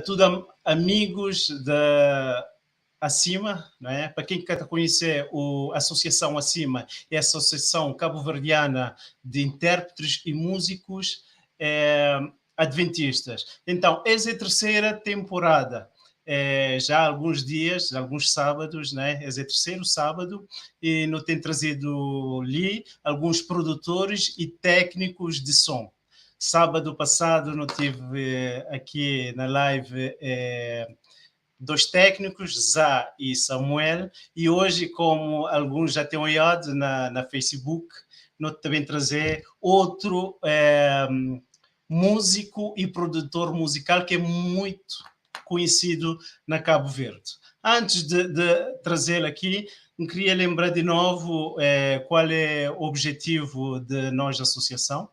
tudo amigos da Acima, não é? Para quem quer conhecer o Associação Acima, é a Associação Cabo-Verdiana de Intérpretes e Músicos Adventistas. Então, essa é a terceira temporada. Já há alguns dias, alguns sábados, né? Esse é o terceiro sábado, e nos tem trazido ali alguns produtores e técnicos de som. Sábado passado, não tive aqui na live dois técnicos, Zá e Samuel, e hoje, como alguns já têm olhado na Facebook, nós também trazer outro músico e produtor musical que é muito conhecido na Cabo Verde. Antes de trazê-lo aqui, queria lembrar de novo qual é o objetivo de nós, associação,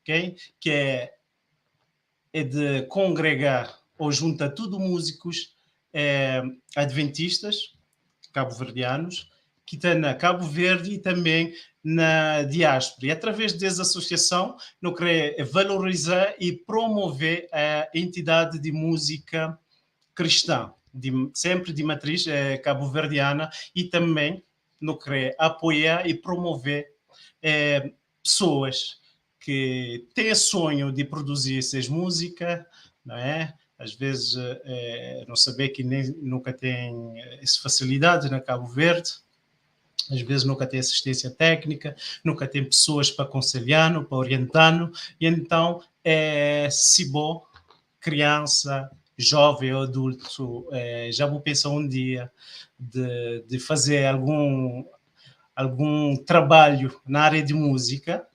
okay? Que é de congregar ou juntar tudo músicos adventistas, cabo-verdianos, que estão na Cabo Verde e também na diáspora. E através dessa associação, nós queremos valorizar e promover a entidade de música cristã, sempre de matriz cabo-verdiana, e também nós queremos apoiar e promover pessoas que têm sonho de produzir essas música, não é? Às vezes não saber que nem, nunca tem essa facilidade na Cabo Verde, às vezes nunca tem assistência técnica, nunca tem pessoas para aconselhar, para orientar, e então, se bom, criança, jovem ou adulto, já vou pensar um dia de fazer algum trabalho na área de música,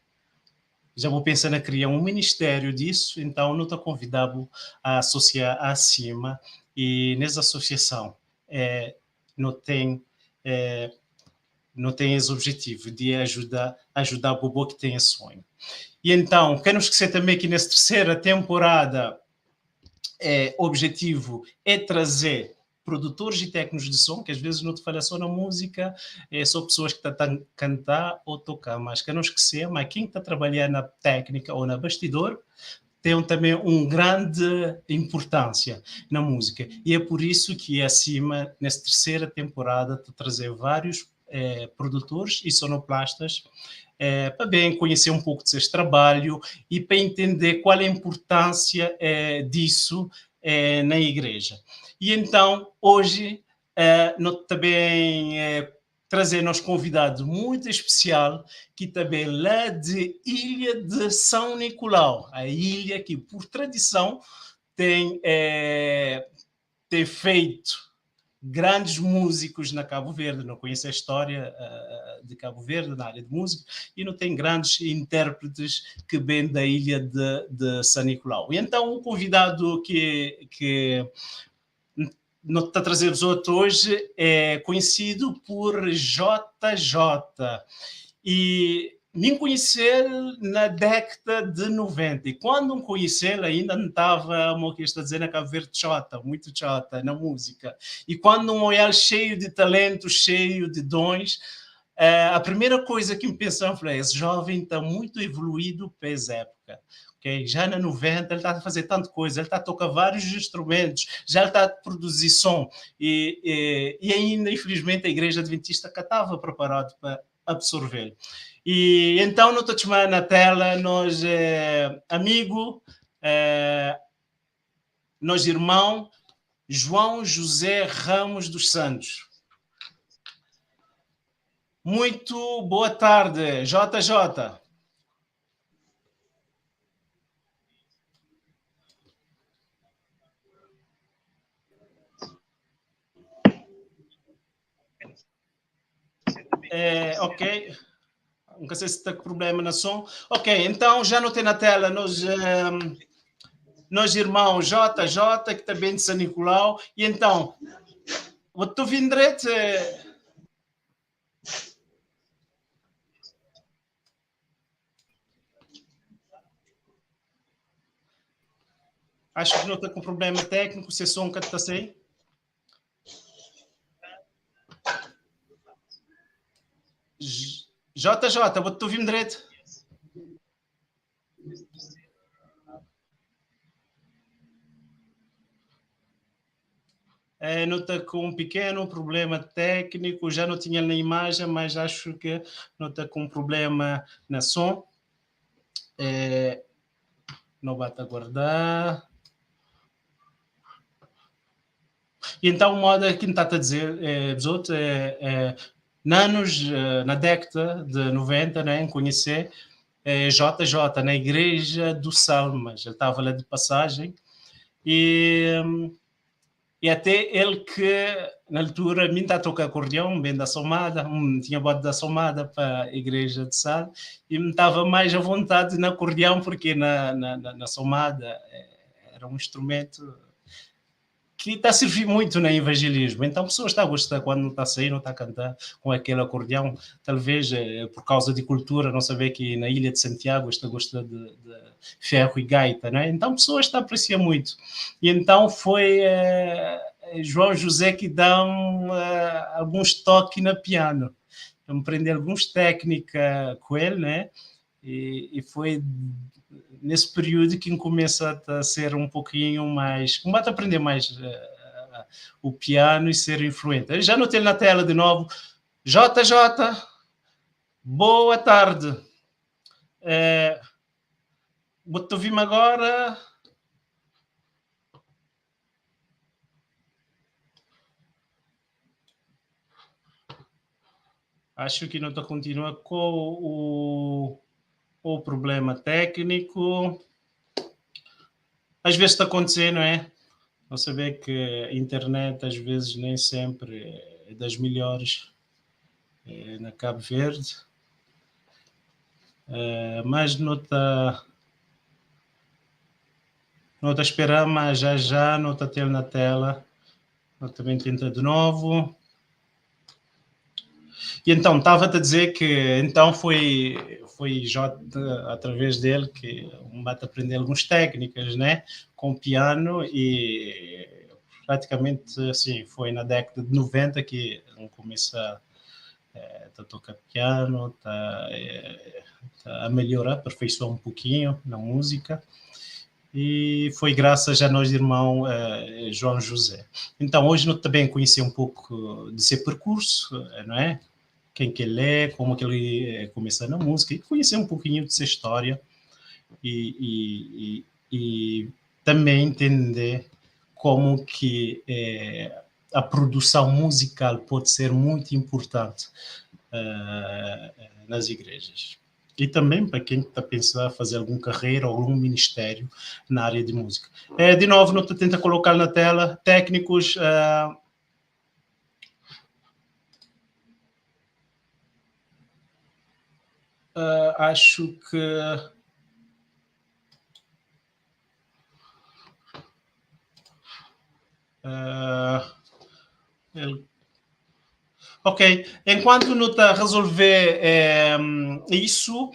já vou pensar em criar um ministério disso, então não estou convidado a associar acima, e nessa associação não tem esse objetivo de ajudar o bobo que tem esse sonho. E então, quero esquecer também que nessa terceira temporada, o objetivo é trazer produtores e técnicos de som, que às vezes não te fala só na música, é só pessoas que estão a cantar ou tocar, mas que não esquecer, mas quem está a trabalhar na técnica ou na bastidor tem também uma grande importância na música. E é por isso que acima, nessa terceira temporada, te trazer vários produtores e sonoplastas para bem conhecer um pouco desse trabalho e para entender qual é a importância disso na igreja. E então, hoje, nós também trazer nosso convidado muito especial, que também é lá de Ilha de São Nicolau, a ilha que, por tradição, tem feito grandes músicos na Cabo Verde. Não conheço a história de Cabo Verde na área de música e não tem grandes intérpretes que vêm da ilha de São Nicolau. E então o convidado que não está a trazer os outros hoje é conhecido por JJ. E me conhecer na década de 90. E quando me conhecer, ainda não estava, como que está dizendo, a Cabo Verde chota, muito chota na música. E quando um olhar cheio de talento, cheio de dons, a primeira coisa que me pensou, falei, esse jovem está muito evoluído para essa época. Okay? Já na 90 ele está a fazer tanta coisa, ele está a tocar vários instrumentos, já ele está a produzir som. E ainda, infelizmente, a Igreja Adventista cá estava preparada para absorver. E então, no estou na tela, nós, amigo, nós irmão, João José Ramos dos Santos. Muito boa tarde, JJ. Ok. Não sei se está com problema na som. Ok, então já não tem na tela nós irmãos JJ, que também de São Nicolau. E então, o teu direito? Acho que não está com problema técnico, se é som que está sem. JJ, vou-te ouvir direito. não está com um pequeno problema técnico, já não tinha na imagem, mas acho que não está com um problema na som. É, não bate aguardar. E então, o modo que está a dizer, é, é, é, anos, na década de 90, né, conhecer é, JJ na Igreja do Salmas, ele estava lá de passagem e, e até ele que na altura me está a tocar acordeão, bem da somada, tinha bote da somada para a Igreja de Sal e me estava mais à vontade na acordeão porque na, na, na somada era um instrumento que está a servir muito no evangelismo. Então, a pessoa está a gostar quando não está a sair, não está a cantar com aquele acordeão, talvez por causa de cultura, não saber que na Ilha de Santiago está a gostar de, de ferro e gaita, não é? Então, a pessoa está a apreciar muito. E então foi João José que dá alguns toques na piano. Eu aprendi algumas técnicas com ele, né? E foi nesse período que começa a ser um pouquinho mais, começa a aprender mais o piano e ser influente. Eu já notei na tela de novo. JJ, boa tarde. É, te ouvir agora. Acho que não está continua com o problema técnico. Às vezes está acontecendo, não é? Não saber que a internet às vezes nem sempre é das melhores na Cabo Verde. Mas não está não está esperando, mas já já não está tendo na tela. Eu também tenta de novo. E então, estava-te a dizer que então foi, foi J, através dele que um bate a aprender algumas técnicas, né? Com piano e praticamente assim, foi na década de 90 que um começa a tocar piano, tá, tá a melhorar, aperfeiçoar um pouquinho na música. E foi graças a nós, irmão João José. Então, hoje nós também conheci um pouco de seu percurso, não é? Quem que ele é, como que ele começou na música, e conhecer um pouquinho de sua história e, e, e, e também entender como que a produção musical pode ser muito importante nas igrejas. E também para quem está a pensar fazer alguma carreira ou algum ministério na área de música. De novo, não tenta colocar na tela, técnicos... acho que... ele... Ok, enquanto não está a resolver isso,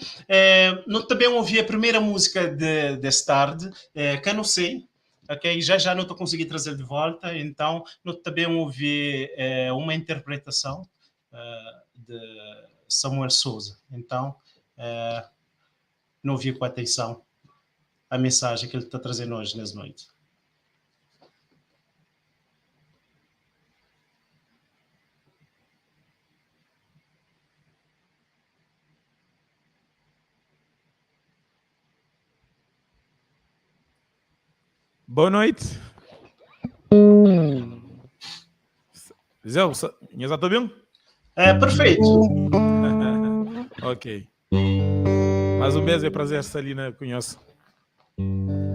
não também ouvi a primeira música de, desta tarde, que eu não sei, ok? Já já não estou conseguindo trazer de volta, então não também ouvi uma interpretação de Samuel Souza. Então, não ouvi com atenção a mensagem que ele está trazendo hoje nessa noite. Boa noite. Zé, já está bem? É, perfeito. Ok. Mais um mês é prazer estar ali na conheço.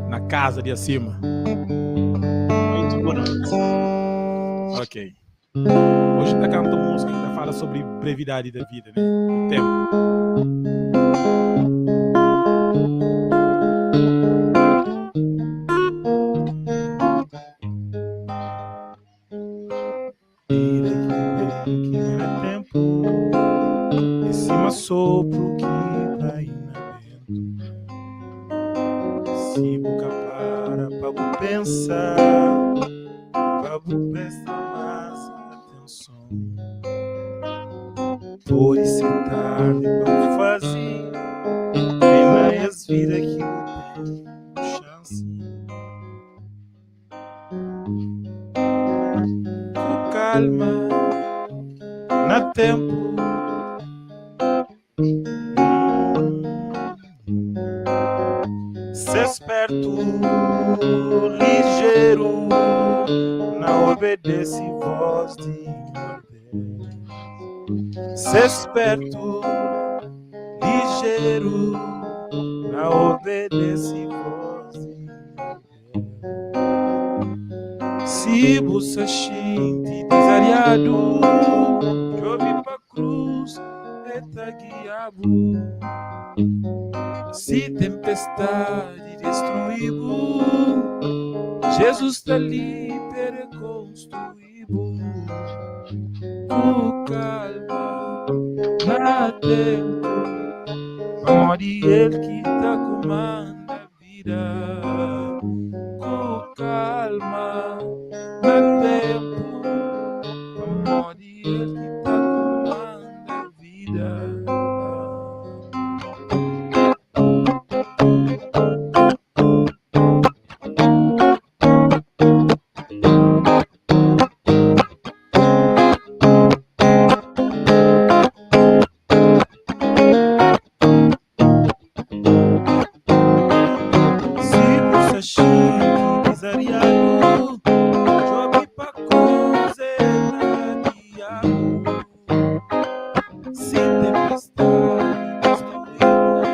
Na casa de acima. Muito boa noite. Ok. Hoje está cantando música que fala sobre brevidade da vida, né? O tempo. Sopro que vai na vento. Se boca para pra pensar, pra prestar mais atenção. Por isso é tarde pra fazer, bem mais vida que eu tenho chance. Kalma na ténpu. Ser spertu, lijeru, na obedese vós di Nhordés. Ser spertu, lijeru, na obedese vós di Nhordés. Si bu sa xinti dizariadu, djobe pa krus, el ta gia-bu. Si tempestadi destrui-bu, Jezus sta li pa rekonstrui-bu. Ku kalma, na ténpu, pamodi el ki ta kumanda. Vida ku kalma na ténpu pamodi el ki ta kumanda vida. Si bu sta xinti dizariadu, djobe pa kruz el ta gia-bu. Si tempestadi distruí-bu,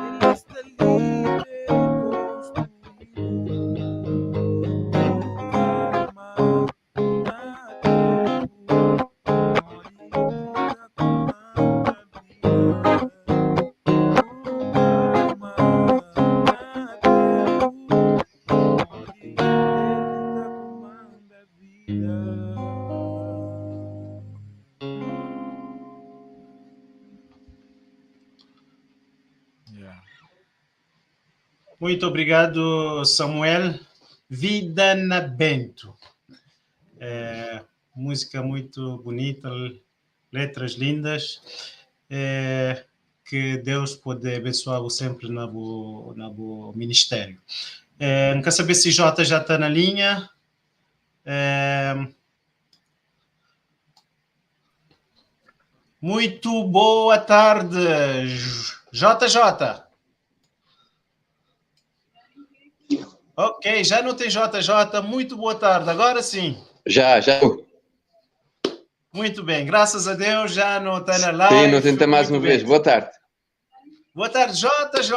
el sta li pa rekonstruí-bu. Ku kalma na ténpu, pamodi el ki ta kumanda vida. Ku kalma na ténpu, pamodi el ki ta kumanda vida. Yeah. Muito obrigado, Samuel. Vida na Bento. É, música muito bonita, letras lindas. É, que Deus pode abençoá-lo sempre na bo, na bo ministério. É, não quer saber se Jota já está na linha. É, muito boa tarde, JJ. Ok, já não tem JJ. Muito boa tarde. Agora sim. Já, já. Muito bem, graças a Deus já não está na live. Sim, não tenta mais Muito uma vez. bem. Boa tarde. Boa tarde, JJ.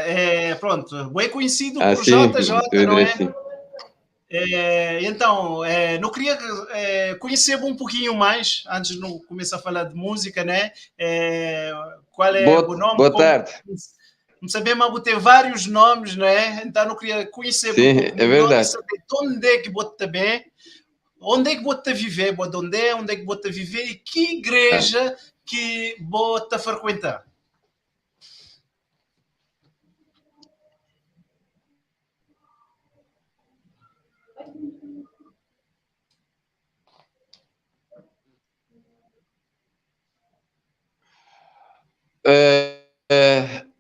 É, pronto, bem conhecido Ah, por sim, JJ, não André, é? sim. É, então, é, não queria conhecer um pouquinho mais, antes de não começar a falar de música, né? É, qual é Boa, o nome? boa Como, tarde. não sabemos, mas tem vários nomes, né? Então, não queria conhecer um Sim, pouco é melhor e verdade. saber de onde é que você bem, onde é que você viver, de onde é que você viver e que Ah. igreja que você frequentar.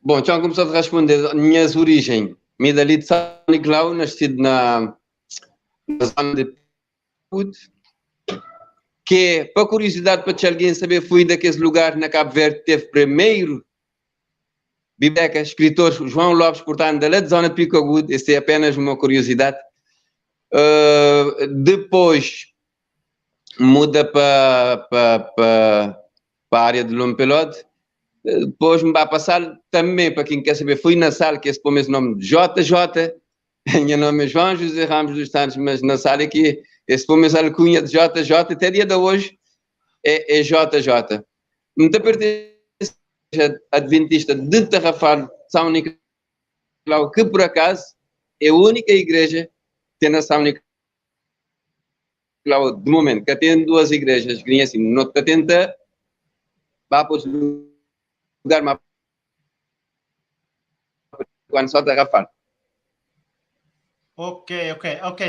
Bom, então começar a responder. Minhas origens, me dali de São Nicolau, nascido na zona de Put, que, para curiosidade, para alguém saber, fui daquele lugar na Cabo Verde, teve primeiro biblioteca, escritor João Lopes, portanto, da zona de Pico Agudo, essa é apenas uma curiosidade. Depois muda para a área de Lompelote. Depois me vai passar também, para quem quer saber, fui na sala, que esse põe esse nome de JJ, meu nome é João José Ramos dos Santos, mas na sala aqui, esse põe essa alcunha de JJ, até dia de hoje é JJ. Muita pertence Adventista de Tarrafal, São Nicolau, que por acaso é a única igreja que tem na São Nicolau de momento, que tem duas igrejas, que assim, não te tenta, vá para outro lugar, mas quando só Tarrafal. Ok.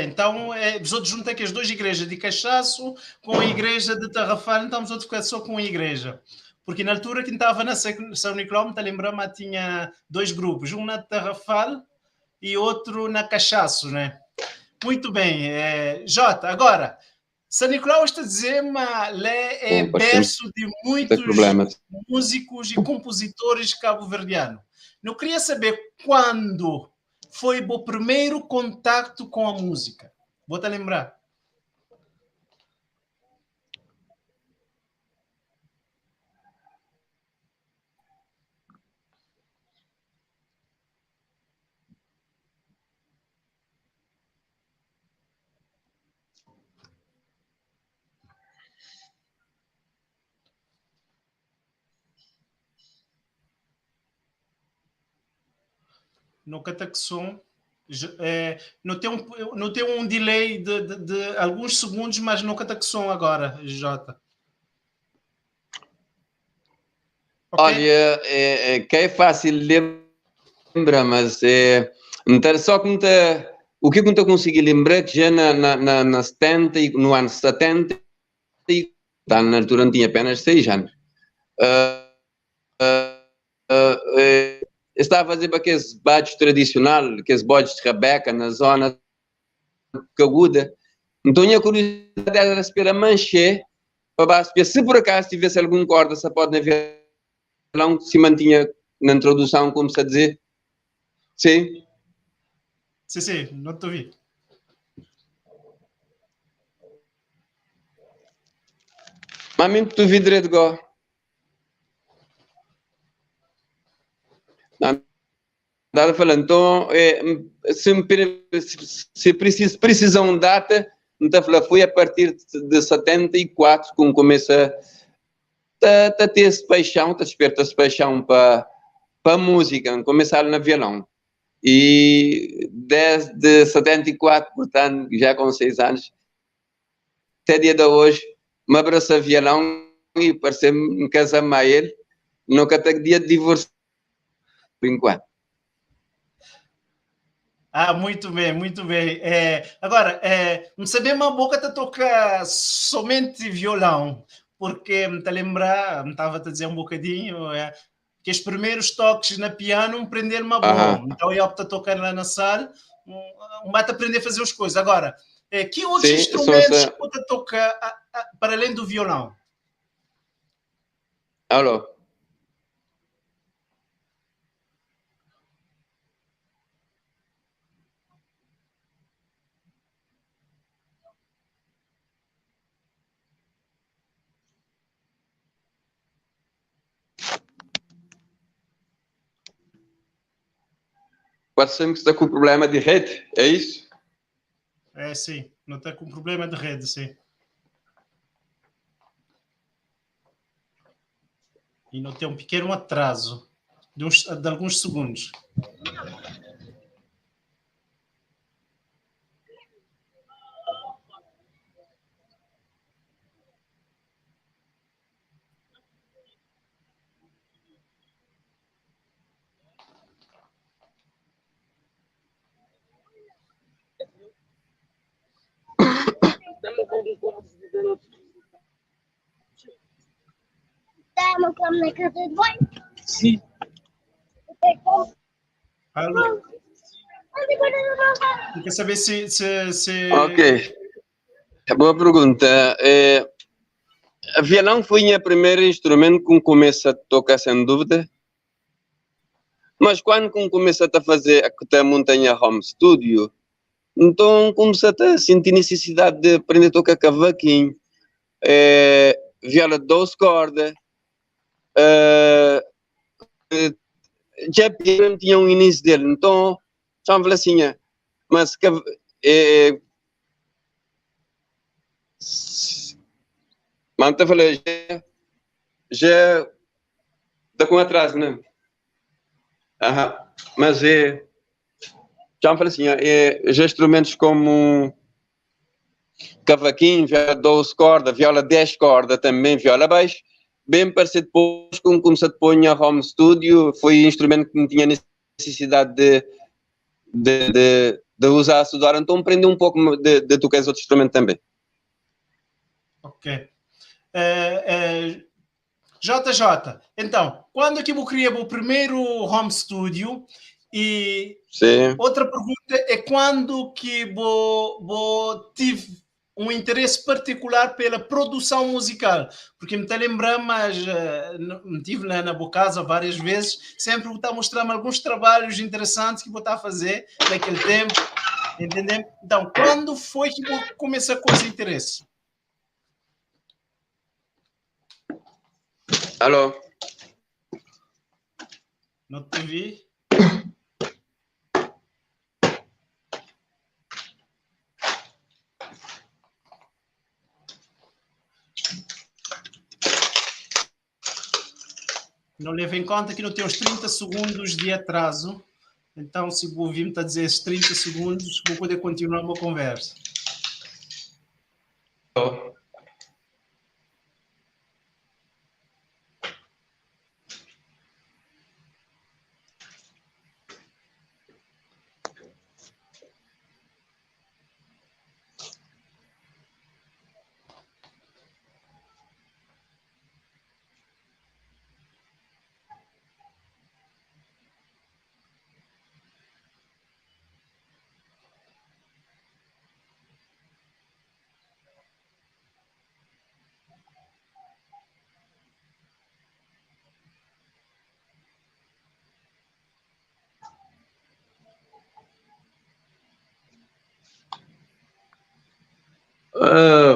Então, os outros juntam aqui as duas igrejas de Cachaço com a igreja de Tarrafal, então os outros ficam só com a igreja. Porque na altura que estava na São Nicolau, me lembrar, mas tinha dois grupos, um na Tarrafal e outro na Cachaço, né? Muito bem, Jota, agora, São Nicolau está a dizer, mas lé é Bom, parece berço de Tem muitos problema. músicos e compositores cabo-verdianos. Não queria saber quando foi o primeiro contacto com a música. Vou te lembrar. No Cataxon, é, não, tem um, não tem um delay de alguns segundos, mas no Cataxon agora, Jota. Ok? Olha, que é fácil lembrar, mas é, então, só que não tá, o que eu não consegui lembrar que já na 70 e, no ano 70, e, tá, na altura não tinha apenas 6 anos. Estava a fazer para aqueles bates tradicional, aqueles bodes de rabeca na zona caguda. Então, a minha curiosidade era esperar mancher para baixo, porque se por acaso tivesse algum corda, se pode haver violão, se mantinha na introdução, como se a dizer. Sim? Sim, sim, não te ouvi. Mas mesmo que tu vi direito, go. Não, estava falando, então, se me se preciso, precisão de data, então, falando, foi a partir de 74 que começa a ter esse paixão, tá desperta esse paixão pa música, começar na violão. E desde 74, portanto, já com 6 anos, até dia de hoje, me abraça violão e parece-me casar mais ele, nunca tenho dia de divórcio, por enquanto. Ah, muito bem, muito bem. Agora, não sabia uma boca te toca somente violão, porque me te lembrar, me estava a te dizer um bocadinho, que os primeiros toques na piano me prenderam uma boa. Então eu opto a tocar lá na sala, um bate a aprender a fazer as coisas. Agora, que outros Sim, instrumentos só se que te toca para além do violão? Alô? Parece-me que está com problema de rede, é isso? É, sim. Não está com problema de rede, sim. E não tem um pequeno atraso de alguns segundos. Sim. Alô? Eu quero saber se Ok. Boa pergunta. A violão foi o primeiro instrumento que começa a tocar, sem dúvida. Mas quando começa a fazer a montanha home studio, então começa a sentir necessidade de aprender a tocar cavaquinho, viola de 12 cordas, já tinha um início dele, então, só me falei assim, mas que, mas eu falei, já tá com atraso, né? Aham, mas é, já me falei assim, já instrumentos como cavaquinho, viola 12 cordas, viola 10 cordas também, viola baixo, bem parecido depois com comecei a pôr a home studio, foi um instrumento que não tinha necessidade de usar a estudar, então aprendi um pouco de tocar esse outro instrumento também. Ok. JJ, então, quando é que eu criei o primeiro home studio? E outra pergunta é quando que vou tive um interesse particular pela produção musical, porque me está lembrando, mas me tive na boa casa várias vezes, sempre está a mostrar-me alguns trabalhos interessantes que vou estar a fazer naquele tempo, entendeu? Então, quando foi que vou começar com esse interesse? Alô? Não te vi? Não leva em conta que não tem uns 30 segundos de atraso. Então, se o ouvir-me está a dizer esses 30 segundos, vou poder continuar uma conversa. Oh.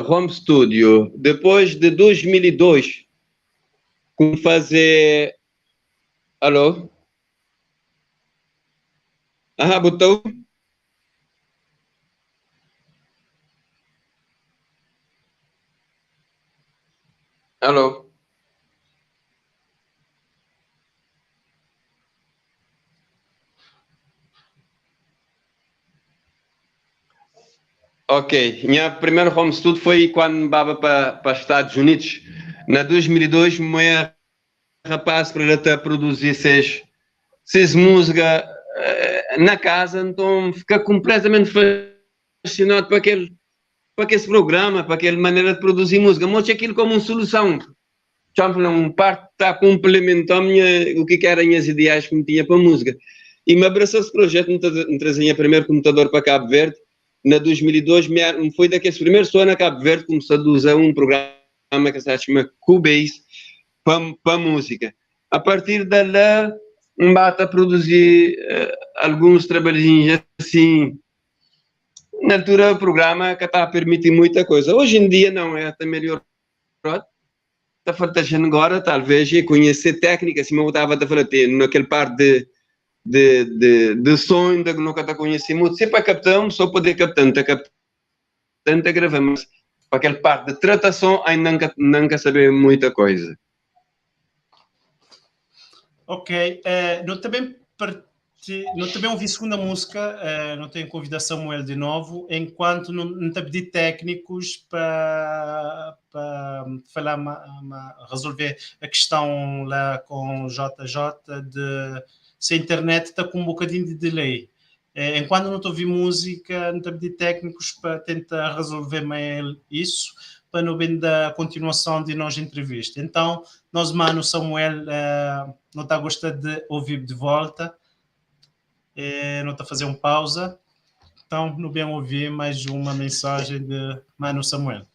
Home Studio, depois de 2002, com fazer... Alô? Ah, botou? Alô? Ok, minha primeiro home studio foi quando estava para Estados Unidos. Na 2002, meu rapaz para até produzir seis músicas na casa, então fica completamente fascinado para aquele programa, para aquela maneira de produzir música. Mostra aquilo como uma solução. Um parte está complementando o que eram as minhas ideias que me tinha para a música. E me abraçou esse projeto, me trazia primeiro computador para Cabo Verde. Na 2002, me foi daqueles primeiros só na Cabo Verde, começou a usar um programa que se chama Cubase para música. A partir de lá, me bate a produzir alguns trabalhinhos assim. Na altura, o programa que está a permitir muita coisa. Hoje em dia, não, é até melhor. Está faltando gente agora, talvez, e conhecer técnica, assim, eu estava a falar, naquele parte de som, ainda nunca está conhecendo muito. Se é para captar, só poder captar, não está captando, está gravando, mas para aquele parte de tratação, ainda nunca saber muita coisa. Ok, não também não também ouvi segunda música, não tenho convidado Samuel de novo, enquanto não te pedi técnicos para falar, resolver a questão lá com o JJ de se a internet está com um bocadinho de delay. Enquanto não estou a ouvir música, não te pedi técnicos para tentar resolver mais isso, para não bem da continuação de nossa entrevista. Então, nós, mano, Samuel, não está a gostar de ouvir de volta, não está a fazer uma pausa. Então, não bem ouvir mais uma mensagem de mano Samuel.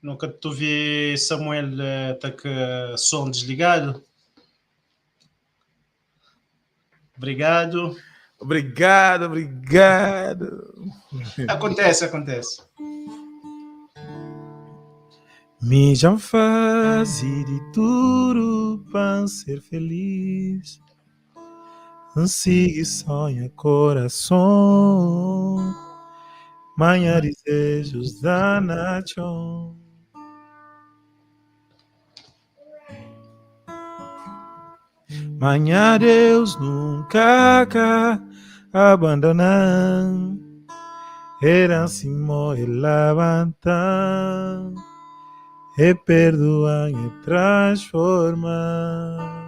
Nunca te ouvi, Samuel, tá com som desligado. Obrigado. Obrigado, obrigado. Acontece, acontece. Me já faz de tudo para ser feliz. Ansiga e sonha coração. Manhã desejos da nação. Ma nha Deus nunka ka abandona-m. E da-m si mô, e labanta-m, e perdua-m, e transforma-m.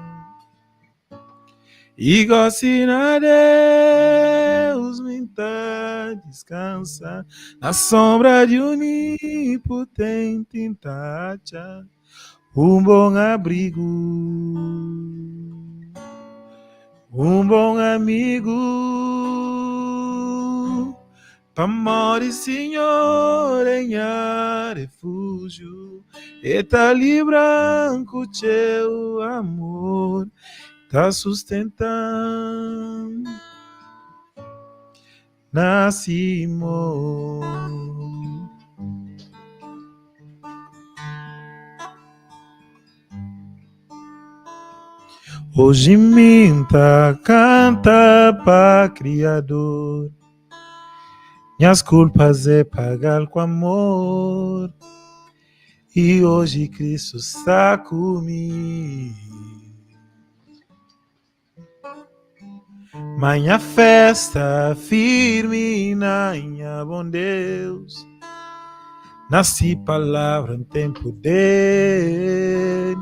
I gósi na Deus mi N ta diskansa, na sónbra di Onipotenti N ta atxa un bon abrigu, un bon amigu. Pamodi Sinhor é nha refújiu, E ta libra-m ku txeu amor, Ta sustenta-m na si mon. Oji mi N ta kanta pa Kriador. Nhas kulpas é paga-l ku amor I oji Kristu sta ku mi Ma nha fé sta firmi na nha bon Deus Na si palavra N ten puder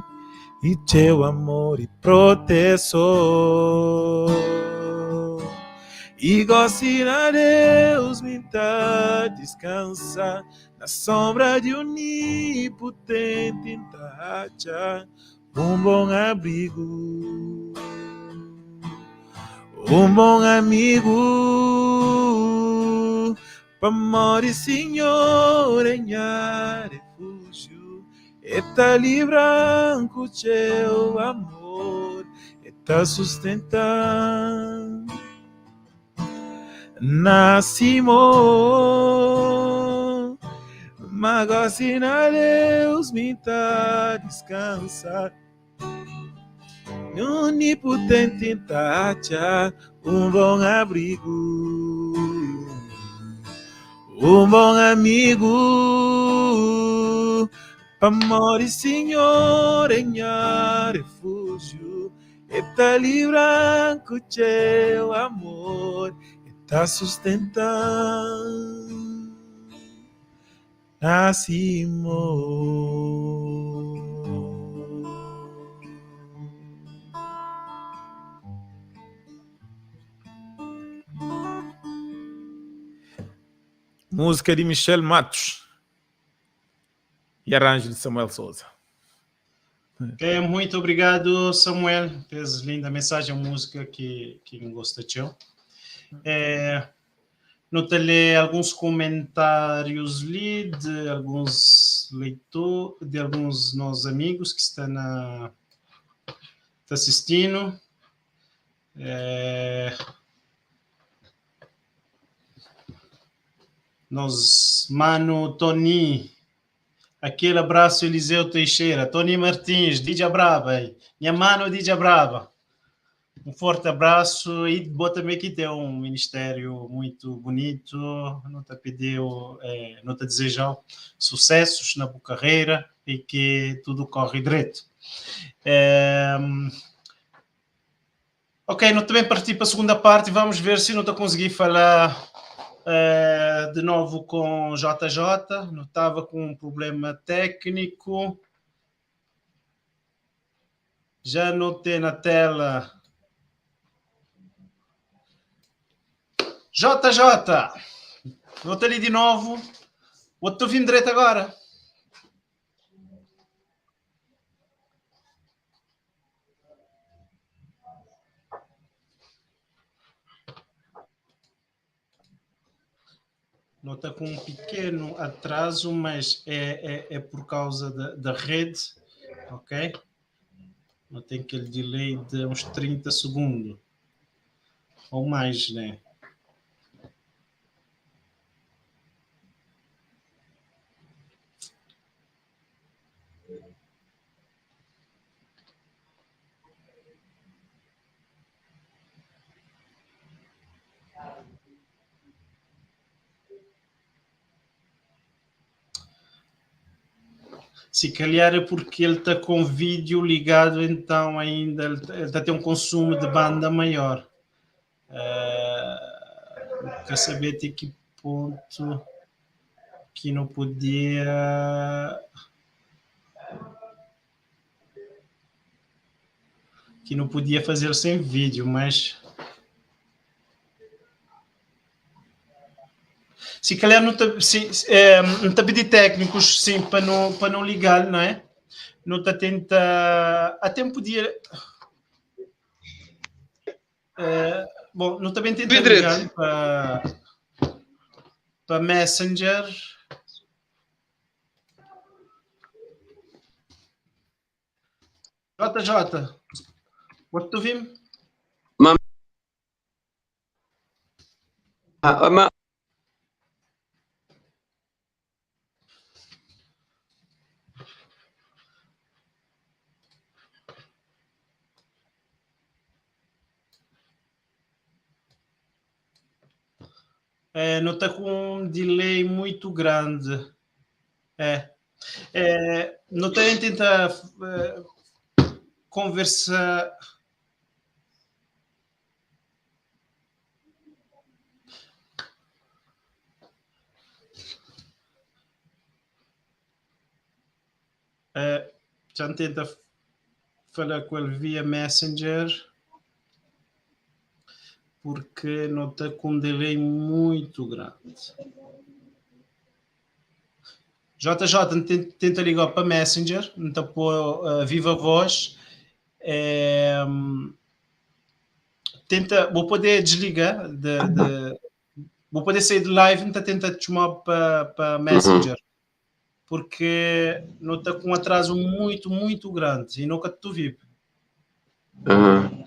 I txeu amor i proteson I gósi na Deus mi N ta diskansa Na sónbra di Onipotenti N ta atxa un bon abrigu Un bon amigu Pamodi Sinhor é nha refújiu E ta libra-m ku txeu amor E ta sustenta-m na si mon Ma gósi na Deus mi ta diskansa Onipotenti N ta atxa un bon abrigu Un bon amigu Pamodi Sinhor é nha refújiu E ta libra-m ku txeu amor E ta sustenta-m na si mon. Múzika di Michel Matos e arranjo de Samuel Souza. Ok, muito obrigado, Samuel, pela linda mensagem, música que, que me gosta txeu. É, Nu ta lê alguns komentárius li de alguns leitor, de alguns nos amigus ki sta na ta sistinu. É, nos mano Tony, aquele abraço Eliseu Teixeira, Tony Martins, Didja Braba, nha mano Didja Braba. Um forte abraço e bo também que tem um ministério muito bonito, não te pediu, eh, não te desejou sucessos na boa carreira e que tudo corre direito. Eh, ok, não também partir para a segunda parte, vamos ver se não te consegui falar eh, de novo com JJ, não estava com um problema técnico. Já anotei na tela. JJ, vou ali de novo. Vou te ouvir direito agora. Nota com um pequeno atraso, mas é, é, é por causa da, da rede, ok? Não tem aquele delay de uns 30 segundos ou mais, né? Se calhar é porque ele está com vídeo ligado, então ainda ele está a ter um consumo de banda maior. Quer saber até que ponto que não podia fazer sem vídeo, mas se calhar não tá, não tá pedir técnicos sim para não ligar, não é? Não tá tenta até podia bom, não também tenta ligar para Messenger. JJ, what tu vim? Ma, É, não está com um delay muito grande. É. É, não tem tenta conversar. É, já tenta falar com ele via Messenger porque não está com um delay muito grande. JJ tenta ligar para Messenger, não está pôr viva voz. É, tenta, vou poder desligar, vou poder sair de live, não tenta te chamar para Messenger, porque não está com um atraso muito, muito grande e nunca te vi. Uhum.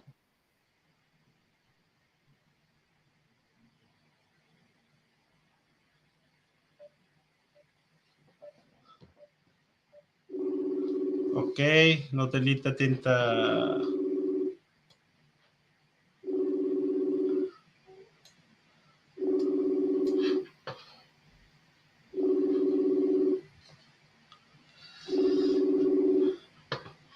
Ok, Notalita tenta.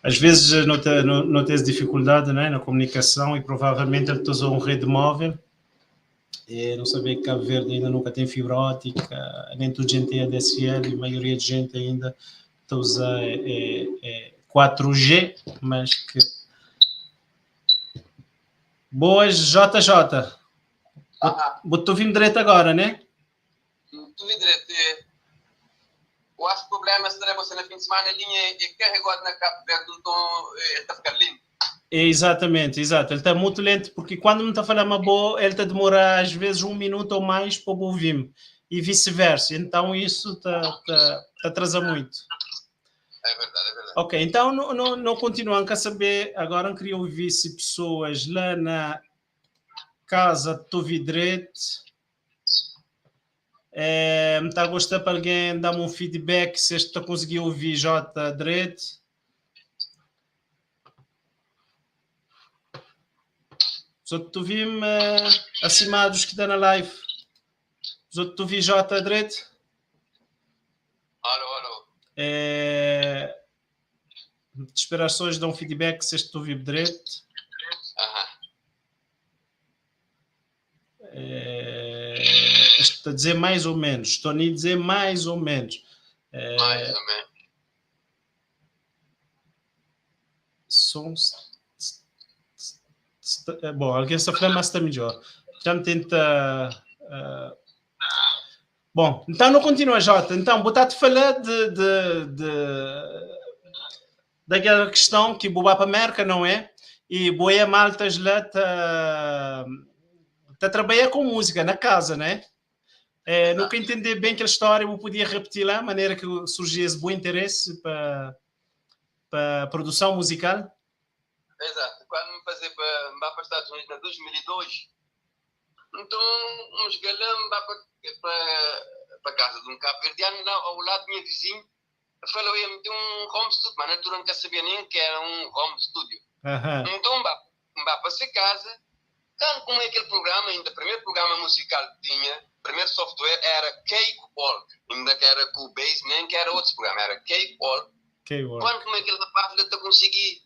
Às vezes não tens dificuldade, né, na comunicação e provavelmente ele usou um rede móvel. E não sabia que Cabo Verde ainda nunca tem fibra ótica, nem toda gente tem ADSL e a maioria de gente ainda está a usar 4G, mas que... Boas, JJ. Vou-te ouvir direito agora, né? Estou ouvindo direito. Eu acho que o problema será você na fim de semana a linha é carregada na Cabo Verde, então está ficando lento. Exatamente, exato. Ele está muito lento, porque quando me está falando uma boa, ele está a demorar às vezes um minuto ou mais para ouvir-me, e vice-versa. Então isso está atrasa muito. É verdade, é verdade. Ok, então não continuando a saber, agora eu queria ouvir se pessoas lá na casa de Tovidrete. Está a gostar para alguém dar-me um feedback se este está a conseguir ouvir J direito. Só tu vi-me acima dos que está na live. Só tu vi J direito. Alô, alô. Esperar só dar um feedback se este tu vi direito. Estou a dizer mais ou menos. Estou a dizer mais ou menos. Mais ou menos. Som. Bom, alguém está falando, mas está melhor. Já me tenta. Bom, então não continua, Jota. Então, vou estar-te a falar daquela questão que vou para a América, não é? E boia maltas lá está a trabalhar com música na casa, né? É, nunca entendi bem aquela história, eu podia repetir lá, a maneira que surgiu esse bom interesse para a produção musical. Exato. Quando me fazer para os Estados Unidos em 2002, então uns galãs para a casa de um cabo-verdiano, ao lado do meu vizinho, falou, ia meter um home studio, mas na altura nunca sabia nem que era um home studio. Uhum. Então vá para sua casa, como é aquele programa, ainda o primeiro programa musical que tinha, o primeiro software era Cakewalk, ainda que era Cubase, nem que era outro programa, era Cakewalk. K-Work. Quando como é aquele rapaz lá tá conseguir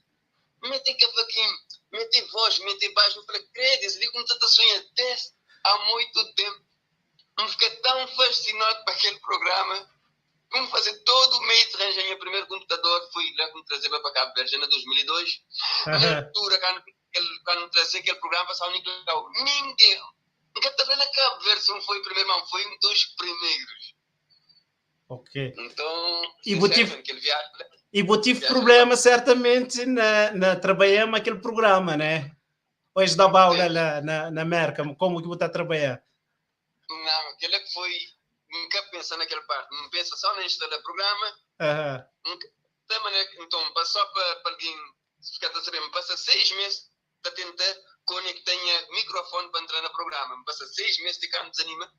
meter cavaquinho, meter voz, meter baixo, eu falei, credo, esse ali como tá sonhando desde há muito tempo. Não fiquei tão fascinado para aquele programa. Como fazer todo o meio de arranjar meu primeiro computador, fui lá como trazer para Cabo Verde, em 2002. Na altura, quando trazer aquele programa para São Nicolau, ninguém, nunca estava na Cabo Verde, não foi o primeiro, não, foi um dos primeiros. Ok. Então, E vou sinceramente, tive- aquele viagem, E vou tive Viagem. problema certamente na trabalhar aquele programa, né? Hoje da aula lá na América, como que vou estar a trabalhar? Não, aquele é que foi, nunca pensa naquela parte, não pensa só na instalar o programa, da maneira que, então, passou para alguém ficar a saber, me passa 6 meses para tentar conectar microfone para entrar no programa, me passa 6 meses de cá me desanima.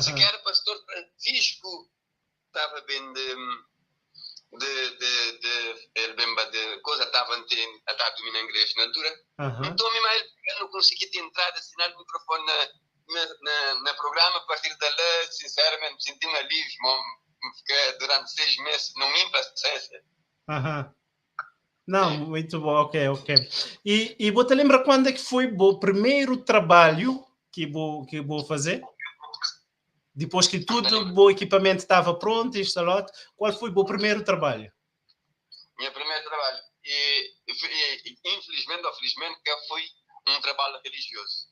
Sequer pastor Francisco estava bem de ele bem de coisa, estava a estar dominando inglês na altura. Então, minha mãe não conseguia ter entrada, assinar o microfone na programa. A partir dali, sinceramente, me senti um alívio, bom, fiquei durante 6 meses, não me impaciência. Não, muito bom, ok, ok. E você lembra quando é que foi o primeiro trabalho que vou fazer? Depois que tudo o equipamento estava pronto, instalado, qual foi o primeiro trabalho? Meu primeiro trabalho. E infelizmente ou felizmente, que foi um trabalho religioso.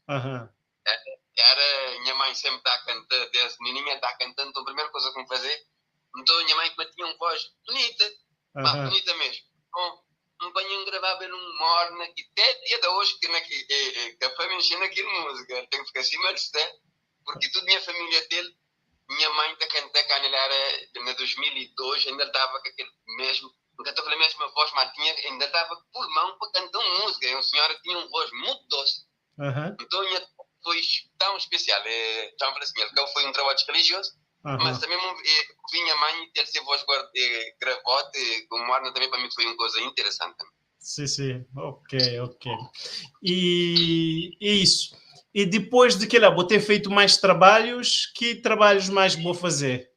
Era, minha mãe sempre está a cantar, desde menininha está cantando, então a primeira coisa que me fazer, então minha mãe que tinha uma voz bonita, mas bonita mesmo. Então, um banho gravava num morna, que até dia de hoje, que, na, que, que foi mexendo aquilo música, tenho que ficar acima de ser, porque toda minha família dele, minha mãe está cantando, quando ele era em 2002, ainda estava com aquele mesmo, nunca estava com a mesma voz, mas tinha, ainda estava com pulmão para cantar uma música. E uma senhora que tinha uma voz muito doce. Então, minha foi tão especial. Então, falei assim, ele foi um trabalho religioso, mas também vinha a mãe ter ser voz gravote, com morna também para mim foi uma coisa interessante também. Sim, sim, ok, ok. E isso. E depois de que lá, vou ter feito mais trabalhos, que trabalhos mais vou fazer?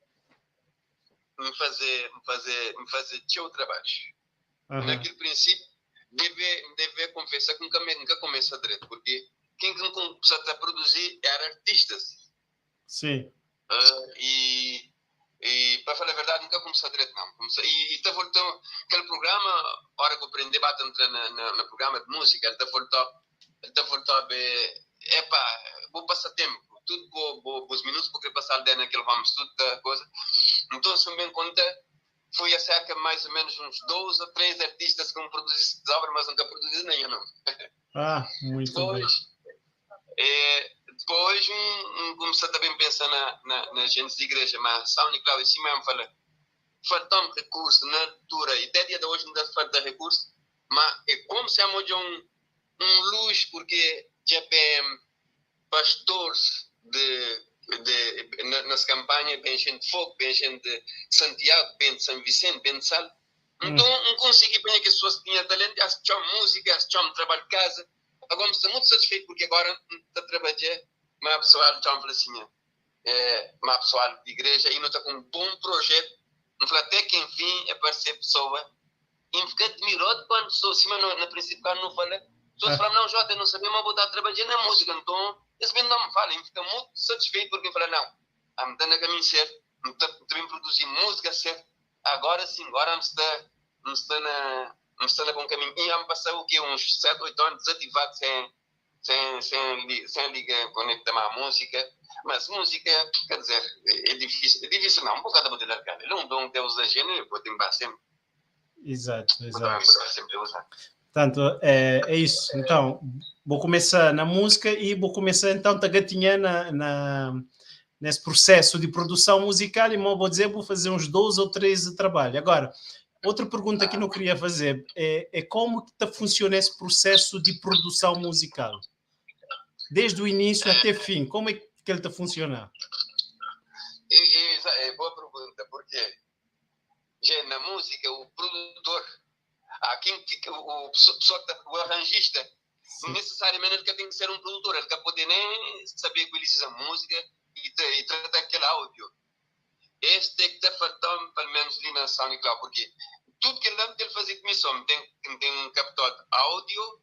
Me fazer teu trabalho. Naquele princípio, deve confessar que nunca começa direito, porque quem não começou a produzir era artistas. E para falar a verdade, nunca começou direito, não. Comecei, e tá voltando, aquele programa, a hora que eu aprendi, bate entrar na programa de música, ele tá voltando, ele tá voltando a ver, epa, vou passar tempo, tudo vou, os minutos, porque passar dentro naquele home studio, da coisa. Então, se me conta, fui a cerca mais ou menos uns 2 ou 3 artistas que não produzem obras, mas nunca produzi nenhum, não. Ah, muito bem. Depois comecei também a pensar na gente de igreja, mas São Nicolau em cima me fala, faltam recurso na altura, e até dia de hoje ainda falta recurso, mas é como se chama de um luz, porque já tem pastores nas campanhas, bem gente de Fogo, bem gente de Santiago, bem de São Vicente, bem de Sal. Então, não consegui apanhar que as pessoas tinham talento, assistir música, assistir trabalho de casa. Agora estou muito satisfeito porque agora está trabalhando, mas a pessoa está falando assim, mas a pessoa de igreja e não está com um bom projeto. Não fala até que enfim aparecer pessoa. E fiquei admirado quando sou acima no princípio, quando não fala. Pessoas falam, não, Jota, não sabia, mas vou estar trabalhando na música. Então, esse bem não me fala. E fica muito satisfeito porque fala, não, me está no caminho certo, me está também produzindo música certa. Agora sim, agora me está no bom caminho. E me passou o quê? Uns 7, 8 anos desativado, sem ligar, conectar à música. Mas música, quer dizer, é difícil, é difícil não, um bocado de largar. Ele é um dom que Deus da gente, pode ir sempre. Exato, Vou exato. dar sempre usar. Portanto, é isso. Então, vou começar na música e vou começar então a gatinhar nesse processo de produção musical e, vou dizer, vou fazer uns 12 ou 13 trabalhos. Agora, outra pergunta que não queria fazer é como que tá funciona esse processo de produção musical? Desde o início até fim, como é que ele tá funcionando? É boa pergunta, porque já na música, o produtor, há quem fica, o pessoa que tá, o arranjista, necessariamente ele tem que ser um produtor, ele não pode nem saber equalizar a música e tratar aquele áudio. Este é que está faltando, pelo menos ali na SoundCloud, porque Tudo que ele ele fazer comissão, tem um captado áudio,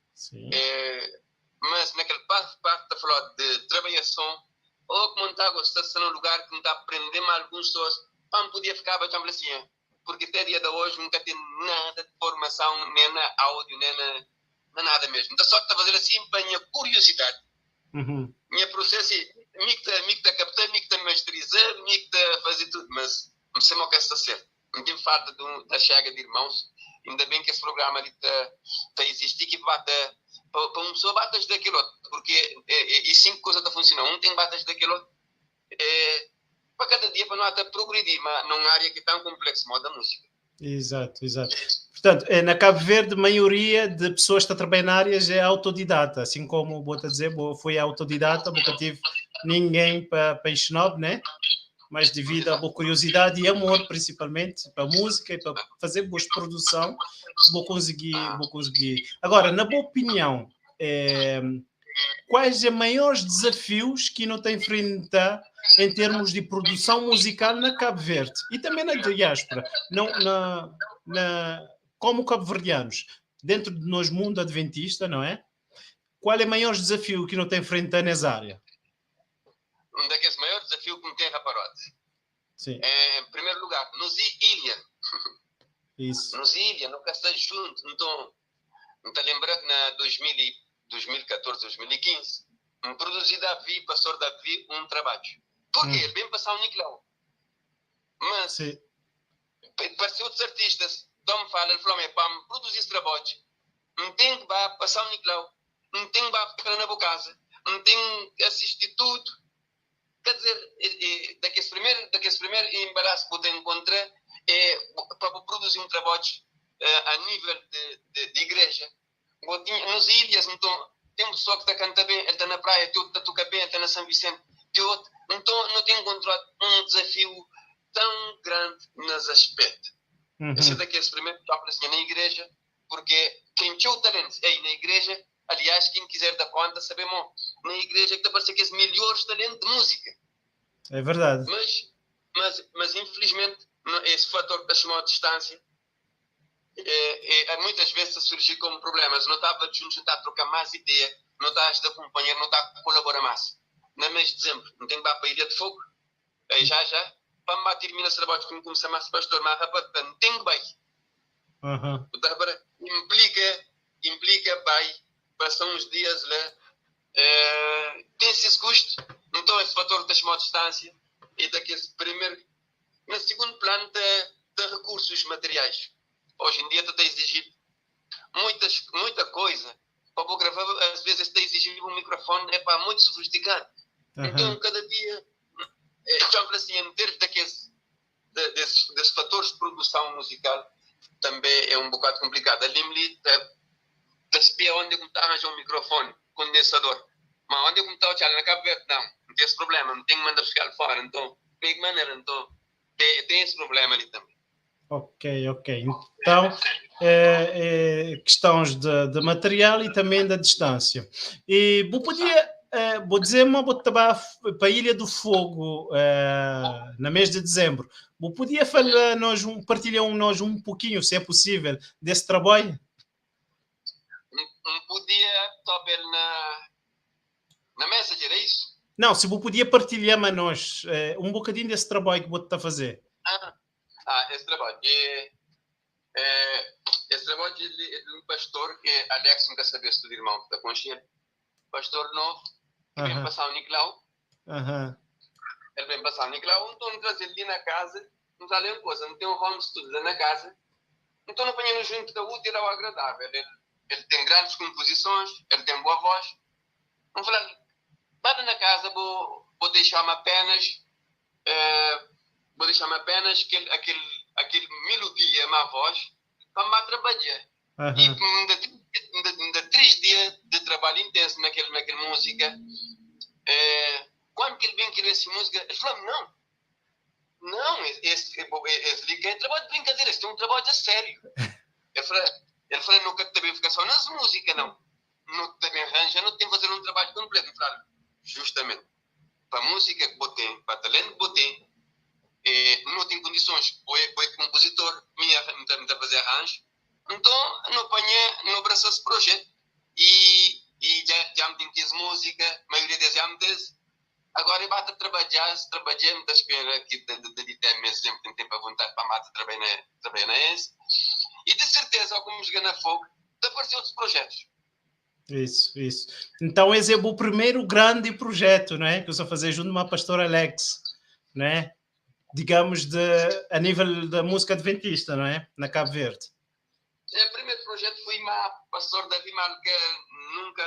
é, mas naquele parte, parte está falando de trabalhação, ou que montar está num lugar que não está aprendendo algumas pessoas, para podia ficar bastante assim, porque até dia de hoje nunca tem nada de formação, nem na áudio, nem na, na nada mesmo. Então só está a fazer assim para a minha curiosidade. Minha processo é, me que captar, me que masterizar, me que fazer tudo, mas não sei o que está certo. Não tem falta da chega de irmãos. Ainda bem que esse programa ali está tá existir, que bate para uma pessoa bate daquele outro, porque e cinco coisas está funcionando. Um tem bate daquele outro. É, para cada dia para não até progredir, mas numa área que é tão complexa como a da música. Exato, exato. Portanto, na Cabo Verde, a maioria de pessoas que estão a trabalhar na área é autodidata, assim como vou-te dizer, fui autodidata, nunca tive ninguém para ensinar, né? Mas devido à boa curiosidade e amor, principalmente, para a música e para fazer boa produção, vou conseguir, vou conseguir. Agora, na boa opinião, quais os maiores desafios que não tem enfrentar em termos de produção musical na Cabo Verde e também na diáspora, não, como cabo-verdianos, dentro de nós, mundo adventista, não é? Qual é o maior desafio que não tem enfrentar nessa área? Um daqueles maiores desafios que me tem raparote. É, em primeiro lugar, nos ilha. Nos ilha, nunca está junto. Então, não te lembra que na 2014, 2015, me produzi Davi, pastor Davi, um trabalho. Por quê? Ele vem passar o Nicolau. Mas, parece outros artistas, então me fala, ele falou, para me produzir esse trabalho, não tem que passar o Nicolau, não tem que ficar na boa casa, não tem que assistir tudo. Quer dizer, daquele primeiro embaraço que eu tenho encontrar é para produzir um trabalho a nível de igreja. Nas ilhas, então, tem uma pessoa que está cantando bem, ele está na praia, tem outro que está tocando bem, ele está na São Vicente, tem outro. Então, não tenho encontrado um desafio tão grande nesse aspecto. Esse daqui é o primeiro tópico assim, na igreja, porque quem tinha o talento aí na igreja, aliás, quem quiser dar conta, sabemos, na igreja que está parecendo que é os melhores talentos de música. É verdade. Mas infelizmente, esse fator que está chamado distância, muitas vezes a surgir como problemas. Não estava junto, não está a trocar mais ideia, não está a acompanhar, não está a colaborar mais. No mês de dezembro, não tenho que ir para a Ilha de Fogo, aí já, para me terminar esse trabalho, como começar mais pastor, mas rapaz, não tenho que ir. Implica, vai, passar uns dias lá, tem esses custos, então esse fator da chamada distância, e daqui esse primeiro. No segundo plano, tem recursos materiais. Hoje em dia está a exigir muita coisa. Para gravar, às vezes está a exigir um microfone muito sofisticado. Então, cada dia, assim, em termos desses fatores de produção musical, também é um bocado complicado. Ali me está onde eu está arranjar um microfone condensador. Mas onde eu está o na Cabo Verde, não tem esse problema, não tem que mandar buscar fora. Então, de que maneira? Então, tem esse problema ali também. Ok. Então, questões de material e também da distância. E vou podia, vou dizer, mas vou para a Ilha do Fogo na mês de dezembro. Vou podia falar nós partilhar nós um pouquinho, se é possível, desse trabalho? Não podia talvez na Messenger, é isso? Não, se vou podia partilhar mas nós um bocadinho desse trabalho que vou estar a fazer. Esse trabalho. Esse trabalho é de um pastor que é Alex, nunca sabia se do irmão da Concheira. Pastor novo, que vem passar o Nicolau. Ele vem passar o Nicolau, então traz ele ali na casa, não sabe uma coisa, não tem um home studio lá na casa, então não apanhamos junto da útil ao agradável. Ele tem grandes composições, ele tem boa voz. Não falei, vai na casa, vou deixar-me apenas. Vou deixar-me apenas aquele melodia, a voz, para me trabalhar. E ainda 3 dias de trabalho intenso naquela música. Quando que ele vem querer essa música, ele falou, não, esse é trabalho de brincadeira, esse é um trabalho a sério. Ele falou, nunca também fica só nas músicas, não. Não também arranja, não tem que fazer um trabalho completo. Ele falou, justamente, para a música que botei, para o talento que botei, É, no tem condições, bo é, bo é compositor, mi N ta, N ta fazer arranjo. Então, no panha, no abraçar esse projeto e, e já, já me tem 15 música, a maioria deles já me des. Agora, eu bato a trabalhar, se trabalhar, me tá espera que de, de, de, de meses sempre tem tempo à vontade para mata trabalhar na, trabalhar na esse. E de certeza, ao como jogar na fogo, de aparecer outros projetos. Isso, isso. Então esse é o primeiro grande projeto, não é? Que eu estou a fazer junto com a pastora Alex, não é? Digamos, de, a nível da música adventista, não é? Na Cabo Verde. É, o primeiro projeto foi uma pastor Davi Mal, que nunca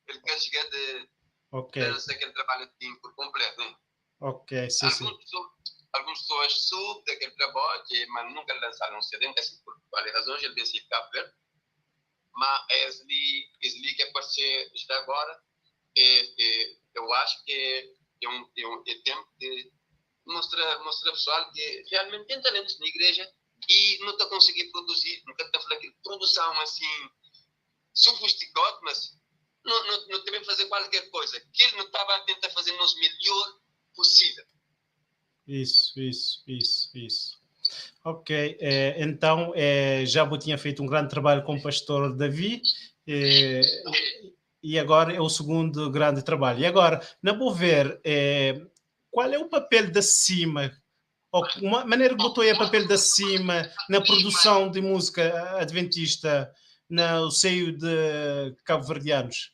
ele quer chegar de, Ok. de aquele trabalho assim por completo, né? Ok, sim, sim. Algumas pessoas, algumas pessoas soube daquele trabalho, mas nunca lançaram um CD, não sei por várias razões, ele veio de Cabo Verde. Mas esse, esse que apareceu já agora, é, é, eu acho que é, um, é, um, é tempo de mostrar, mostrar pessoal que realmente tem talentos na igreja e não está conseguindo produzir, nunca está falando que produção assim sofisticada, mas não, não, não também fazer qualquer coisa, que ele não estava a tentar fazer o melhor possível. Isso, isso, isso, isso. Ok, então já tinha feito um grande trabalho com o pastor Davi e agora é o segundo grande trabalho. E agora, na vou ver, qual é o papel da CIMA, ou uma maneira que botou aí o papel da CIMA na produção de música adventista no seio de cabo-verdianos?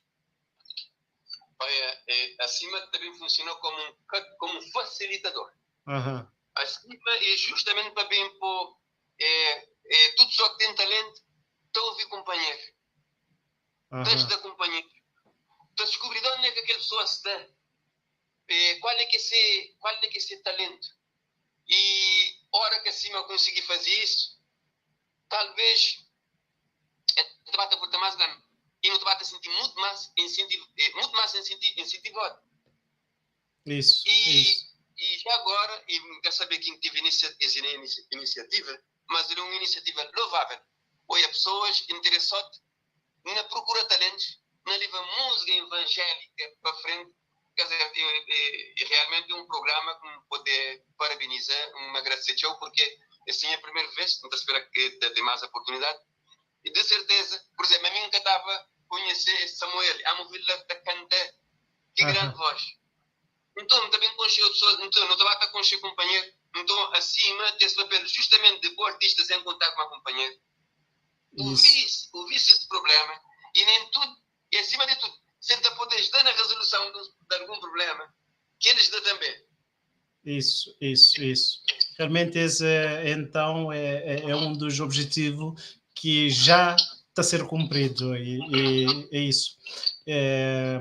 Olha, a CIMA também funcionou como um, como um facilitador. Uhum. A CIMA é justamente para bem pôr, é, é, tudo só que tem talento, está a ouvir companheiro. Uhum. Tens de companheiro. Está a descobrir de onde é que aquela pessoa está. É, qual é que esse, qual é que esse talento? E hora que acima eu consegui fazer isso, talvez te bata por mais grande e não te bate a sentir muito mais incentivo, muito mais incentivado. Isso, e, isso. E já agora, e não quero saber quem teve essa iniciativa, mas era uma iniciativa louvável. Olha, pessoas interessadas na procura de talentos, na levar música evangélica para frente. Quer dizer, é, é, é realmente um programa que me pode parabenizar, me agradecer, porque assim é a primeira vez, não estou a esperar que te dê mais oportunidade. E de certeza, por exemplo, a mim nunca estava a conhecer Samuel, a ouvir lá cantar, que grande voz. Então, também conheci pessoas, então, não estava a conhecer companheiro, então, acima desse papel, justamente de pôr artistas em contato com a companheiro. Ouvi-se esse problema, e nem tudo, e acima de tudo, se ele poder ajudar na resolução de, de algum problema, que eles dão também. Isso, isso, isso. Realmente esse, então, é, é, é um dos objetivos que já está a ser cumprido e, e é isso. É,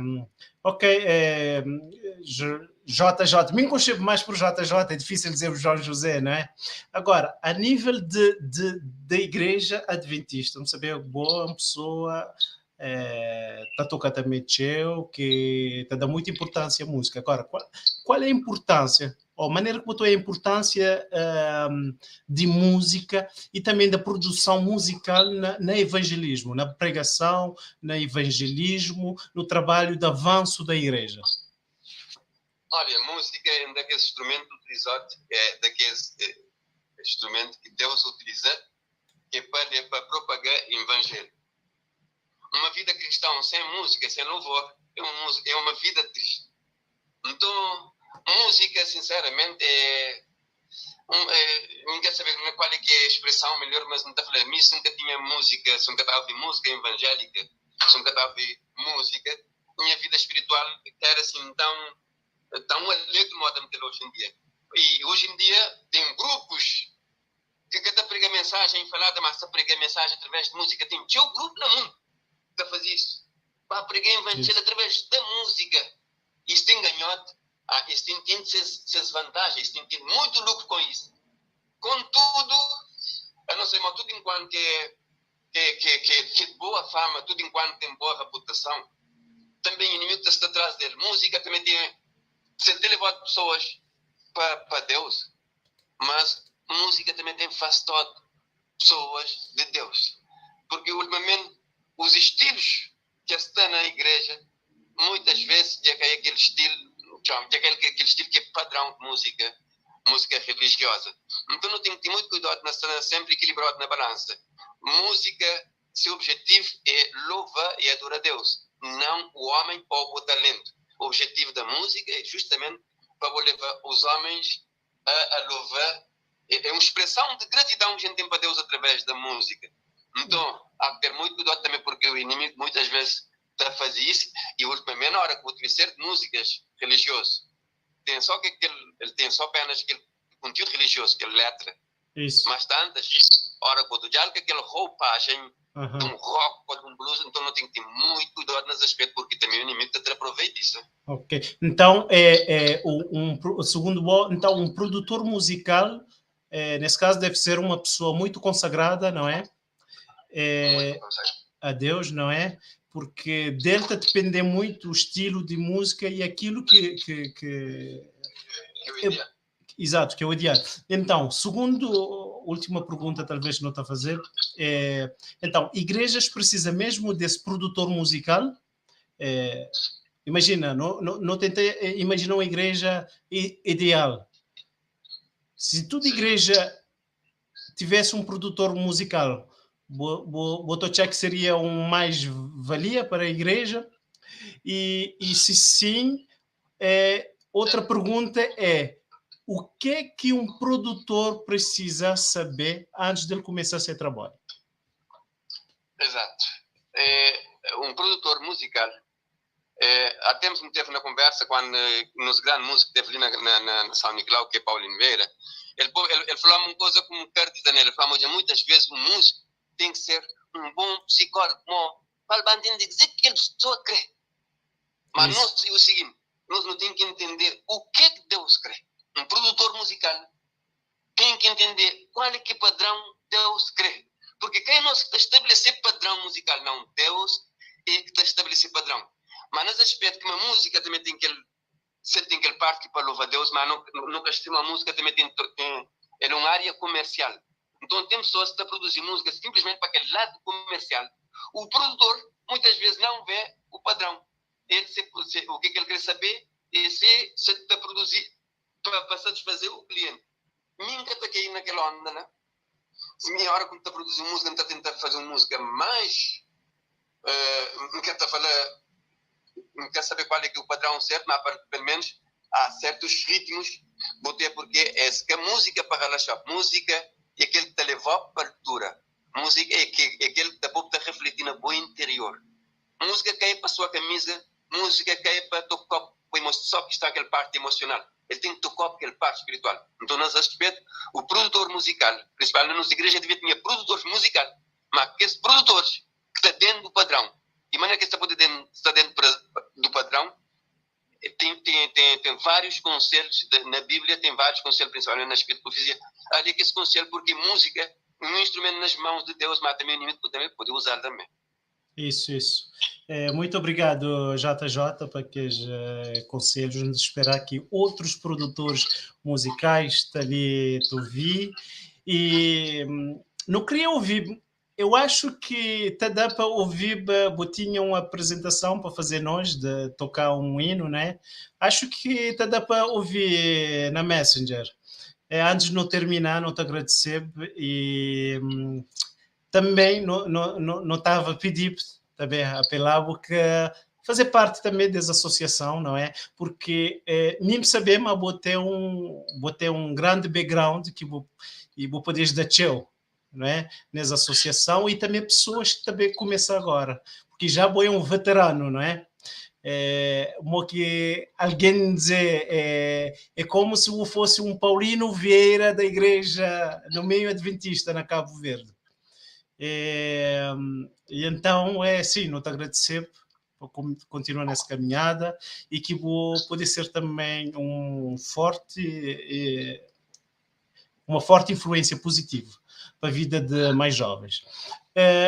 ok, é, JJ, me concebo mais por JJ, é difícil dizer o João José, não é? Agora, a nível de, de, da Igreja Adventista, vamos saber, boa pessoa, está é, tocando também que está dando muita importância à música. Agora, qual, qual é a importância, ou a maneira como tu é a importância um, de música e também da produção musical na, na evangelismo, na pregação, na evangelismo, no trabalho de avanço da igreja? Olha, música é um daqueles instrumentos utilizados, é daqueles é, instrumento que Deus utiliza, que é para, é para propagar o evangelho. Uma vida cristã sem música, sem louvor, é uma, é uma vida triste. Então, música, sinceramente, é, um, é, ninguém sabe qual é que é a expressão melhor, mas não está falando. Mim, nunca tinha música, se nunca estava a ouvir música evangélica, se nunca estava a ouvir música, minha vida espiritual era assim tão, tão alegre como a hoje em dia. E hoje em dia tem grupos que cada prega mensagem falada, mas prega mensagem através de música. Tem um grupo no mundo que faz isso. Para pregar evangelho através da música. Isso tem ganhado, ah, isso tem tido suas vantagens, tem tido muito lucro com isso. Contudo, a não ser, mas tudo enquanto que, que, que, que, que boa fama, tudo enquanto tem boa reputação, também o inimigo está atrás dele. Música também tem, se tem levado pessoas para, para Deus, mas música também tem afastado pessoas de Deus. Porque ultimamente os estilos que estão na igreja, muitas vezes já cai aquele estilo, já cai aquele estilo que é padrão de música. Múzika relijioza. Nton nu ten ki ten mutu kuidódu na sta sénpri ikilibródu na balansa. Múzika, se objetivu é lova i adora Deus, não o homem ou o talento. Objetivu da múzika é justamenti pa bo leva os homens a, a lova. É, é uma expressão de gratidão que a gente tem para Deus através da música. Então, há que ter muito cuidado também, porque o inimigo muitas vezes está a fazer isso, e ultimamente, na hora que vou ter músicas religiosas, tem só que aquele, ele tem só apenas aquele conteúdo religioso, aquela letra. Isso. Mas tantas, hora que o diálogo, aquela roupagem de um rock ou de um blues, então não tem que ter muito cuidado nesse aspecto, porque também o inimigo está a aproveita isso. Ok. Então, é, é, um, segundo então, um produtor musical, é, nesse caso, deve ser uma pessoa muito consagrada, não é? É, a Deus, não é? Porque dele está a depender muito o estilo de música e aquilo que, que, que... Que é o ideal. Exato, que é o ideal. Então, segundo, última pergunta, talvez não está a fazer, é, então, igrejas precisam mesmo desse produtor musical? É, imagina, não, não, não tentei eh, imaginar uma igreja ideal. Se toda igreja tivesse um produtor musical, botou que seria um mais-valia para a igreja? E, e se sim, é, outra pergunta é: o que é que um produtor precisa saber antes de ele começar seu trabalho? Exato. É, um produtor musical, é, há tempos me teve na conversa quando nosso grande músico esteve ali na, na, na São Nicolau, que é Paulinho Vieira, ele, ele, ele falou uma coisa como quero dizer nele, ele falou muitas vezes um músico tem que ser um bom psicólogo, para entender dizer que a pessoa crê. Mas nós, é o seguinte, nós não temos que entender o que é que Deus crê. Um produtor musical tem que entender qual é que padrão Deus crê. Porque quem nós estabelecer padrão musical, não Deus é que está estabelecer padrão. Mas nesse aspecto que uma música também tem aquele, se tem aquele parte para louvar Deus, mas não, nunca uma música também tem, tem, é uma área comercial. Então tem pessoas que estão a produzir música simplesmente para aquele lado comercial. O produtor muitas vezes não vê o padrão. Ele se, se, o que, é que ele quer saber é se, se está a produzir para, para satisfazer o cliente. Nunca está caindo naquela onda, né? Se minha hora quando está a produzir música, não está a tentar fazer uma música mais. Uh, não quer estar a falar, não quer saber qual é que é o padrão certo, mas pelo menos há certos ritmos, botei porque é que a música para relaxar, música é aquele que te leva para a altura, música é, que, é aquele que te pode refletir no bom interior. Música cai para a sua camisa, música cai para tocar só que está aquela parte emocional. Ele tem que tocar aquela parte espiritual. Então, nesse aspecto, o produtor musical, principalmente nas igrejas, devia ter produtores musical, mas aqueles produtores que estão dentro do padrão. De maneira que está dentro, está dentro do padrão, tem, tem, tem, tem vários conselhos na Bíblia, tem vários conselhos, principalmente na Espírito Profecia. Ali que esse conselho, porque música é um instrumento nas mãos de Deus, mas também o inimigo também pode usar também. Isso, isso. É, muito obrigado, JJ, por aqueles uh, conselhos. Vamos esperar que outros produtores musicais ali te ouvir. E não queria ouvir, eu acho que até dá para ouvir, tinha uma apresentação para fazer nós, de tocar um hino, né? Acho que até dá para ouvir na Messenger. É, antes de não terminar, não te agradecer e também não, não, não, estava a pedir, também apelava que fazer parte também dessa associação, não é? Porque é, nem saber, mas vou ter um, vou ter um grande background que vou, e vou poder dar tchau, não é? Nessa associação e também pessoas que também começam agora, porque já vou um veterano, não é? É, que alguém dizer é, é como se eu fosse um Paulino Vieira da igreja no meio adventista na Cabo Verde. É, e então é assim, não te agradecer por continuar nessa caminhada e que vou poder ser também um forte, uma forte influência positiva para a vida de mais jovens.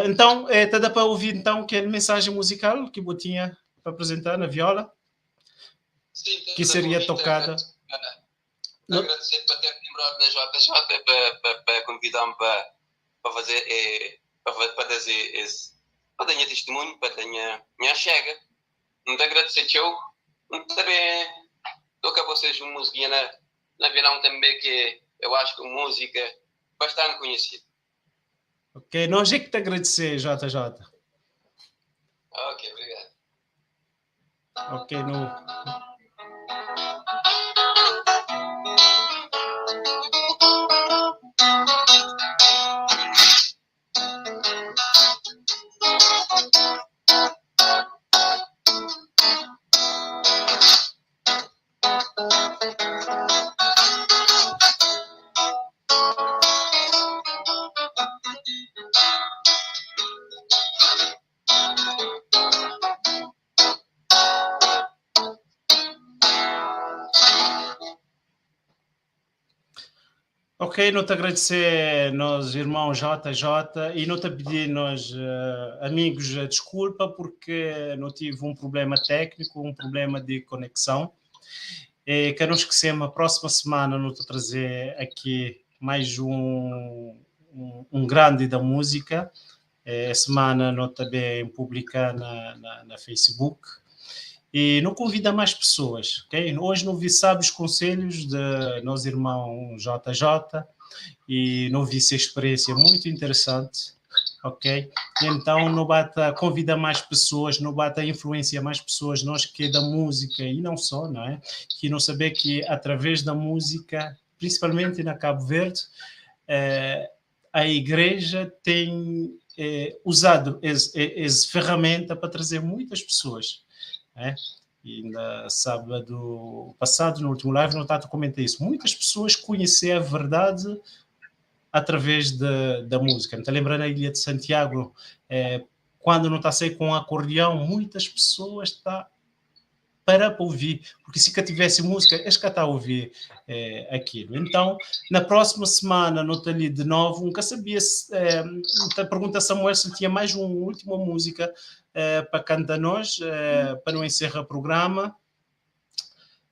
Então, é, tá dá para ouvir então aquela mensagem musical que eu tinha para apresentar na viola? Sim, que seria tocada. Agradecer para ter lembrado da JJ para, para, para convidar-me para, para fazer eh, para, para dizer esse para dar testemunho, para dar minha, minha chega. Não te agradecer, tchau. Também toca a vocês uma musiquinha na, Na vilão tanbê ki eu acho ki un múzika bastante konhesidu. Ok, nós é ki ta agradesê JJ. Ok, obrigadu. Ok, nu. Ok, não te agradecer nós irmão JJ e não te pedir nós uh, amigos desculpa porque não tive um problema técnico, um problema de conexão. E que não esquecemos, a próxima semana não te trazer aqui mais um, um, um grande da música. A semana não também publicar na, na, na Facebook e não convida mais pessoas, ok? Hoje não vi sábios conselhos de nosso irmão JJ e não vi essa experiência muito interessante, ok? Então não bata convida mais pessoas, não bata influencia mais pessoas, nós que é da música e não só, não é? Que não saber que através da música, principalmente na Cabo Verde, eh, a igreja tem eh, usado essa ferramenta para trazer muitas pessoas. Né? E na sábado passado, no último live, no Tato comentei isso. Muitas pessoas conheceram a verdade através de, da música. Me está lembrando a Ilha de Santiago, eh, quando não está a com acordeão, muitas pessoas estão tá para ouvir, porque se que tivesse música, eles que está a ouvir é, aquilo. Então, na próxima semana, não ali de novo, nunca sabia se, é, pergunta a Samuel se tinha mais uma última música é, para cantar nós, é, para não encerrar o programa.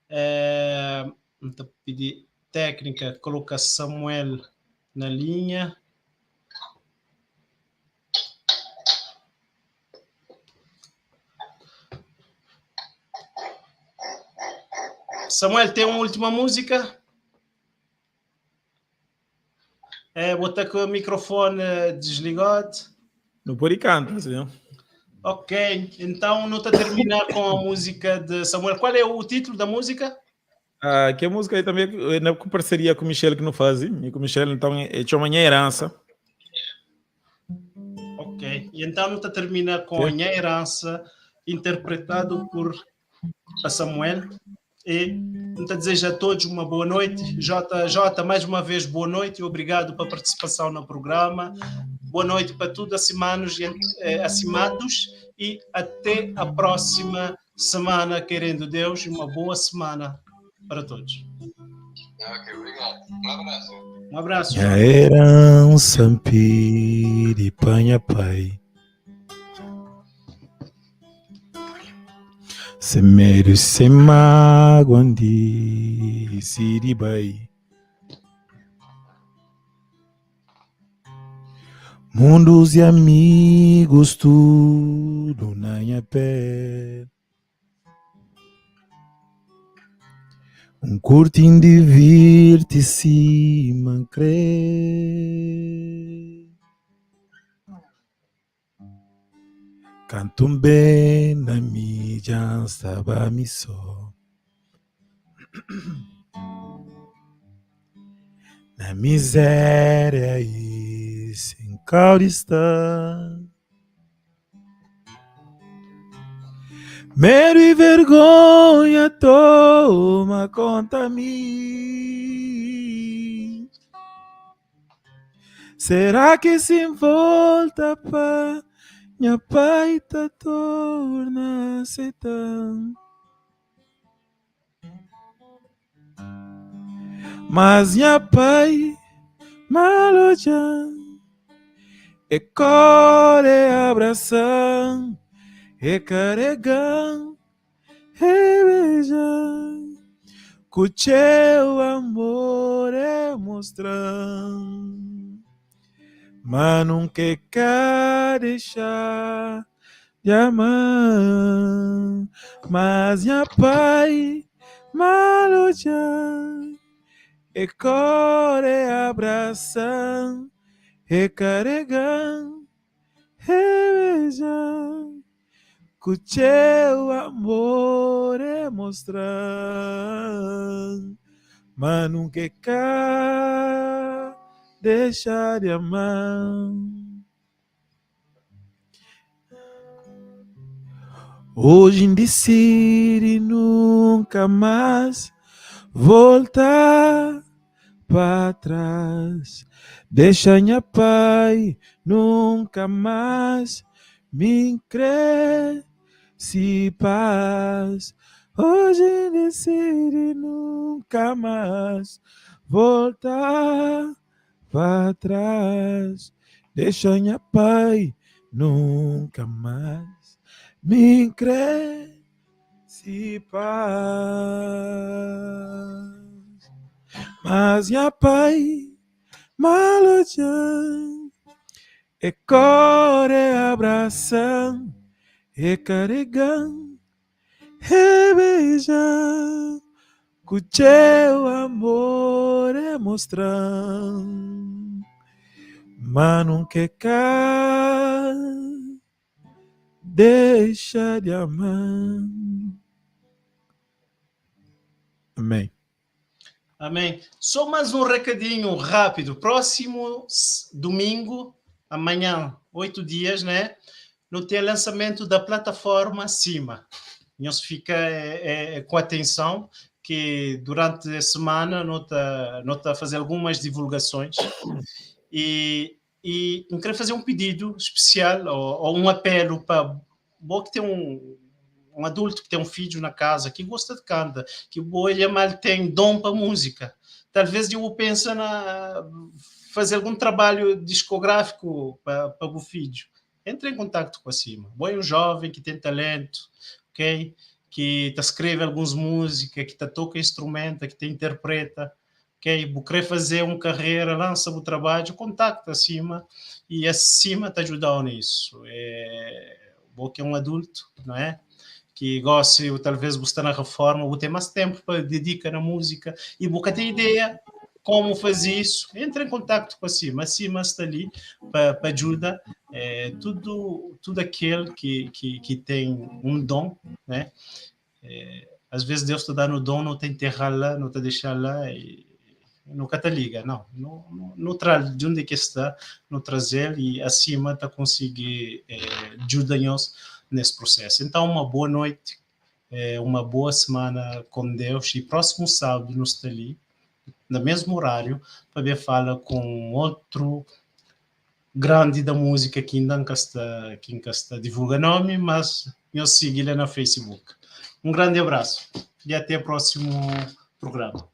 É, então, pedir técnica, coloca Samuel na linha. Samuel, tem uma última música? É, botar com o microfone desligado. Não pode cantar, senhor. Ok, então não está a terminar com a música de Samuel. Qual é o título da música? Ah, que a música aí também é na parceria com o Michel que não faz, e com o Michel então é chama Minha Herança. Ok, e então não está a terminar com Minha Herança, interpretado por Samuel. E então desejo a todos uma boa noite. JJ, mais uma vez, boa noite e obrigado pela participação no programa. Boa noite para todos acimanos, eh, acimados e até a próxima semana, querendo Deus, e uma boa semana para todos. Ok, obrigado. Um abraço. Um abraço. Minha herança piripanha pai. Semedo sem mágoa de Siribai. Mundos e amigos, tudo na minha pé. Um curtim divirte-se, man crê. Canto bem na mídia, estava me só. Na miséria e sem cauristã. Medo e vergonha toma conta mim. Será que se volta pa minha pai ta torna aceitar? Mas minha pai maloja e core abraçam e carregam e beijam com teu amor é mostrando mas nunca quer deixar de amar mas minha pai maloja. E kore abrasa-m, e karega-m, e beja-m Ku txeu amor e mostra-m Ma nunka e ka dexa di ama-m Oji N disidi nunka más volta pa tras Dexa nha pai nunka más mi N kre si pas Oji N disidi nunka más volta pa tras Dexa nha pai nunka más mi N kre si pas Mas nha pai mal odja-m E kore abrasa-m E karega-m E beija-m Ku txeu amor e mostra-m Ma nunka e ka dexa di ama-m. Amém. Amém. Só mais um recadinho rápido. Próximo domingo, amanhã, 8 dias, né? No tem lançamento da plataforma Cima. Nós fica com atenção que durante a semana não tá fazer algumas divulgações e eu quero fazer um pedido especial ou um apelo para bo que tem um adulto que tem um filho na casa que gosta de cantar, que olha mal tem dom para música. Talvez eu pense na fazer algum trabalho discográfico para o filho. Entre em contato com a Cima. Bo é um jovem que tem talento, ok? Que tá escreve algumas músicas, que tá toca instrumento, que te interpreta, ok? Bu querer fazer uma carreira, lança o trabalho, contacta acima e acima te ajudar nisso. Bo que é um adulto, não é? Que gosta, talvez você está na reforma, você tem mais tempo para dedicar na música e você tem ideia como fazer isso, entra em contato com a Cima. A Cima está ali para ajudar tudo aquele que tem um dom, né? Às vezes Deus te dá no dom, não te enterrar lá, não te deixar lá e nunca te liga, não. Não traz de onde que está, não trazer e acima te conseguir ajudar-nos nesse processo. Então, uma boa noite, uma boa semana com Deus e próximo sábado nos está ali, no mesmo horário, para ver fala com outro grande da música que ainda nunca está, que nunca está divulga nome, mas eu sigo ele no Facebook. Um grande abraço e até o próximo programa.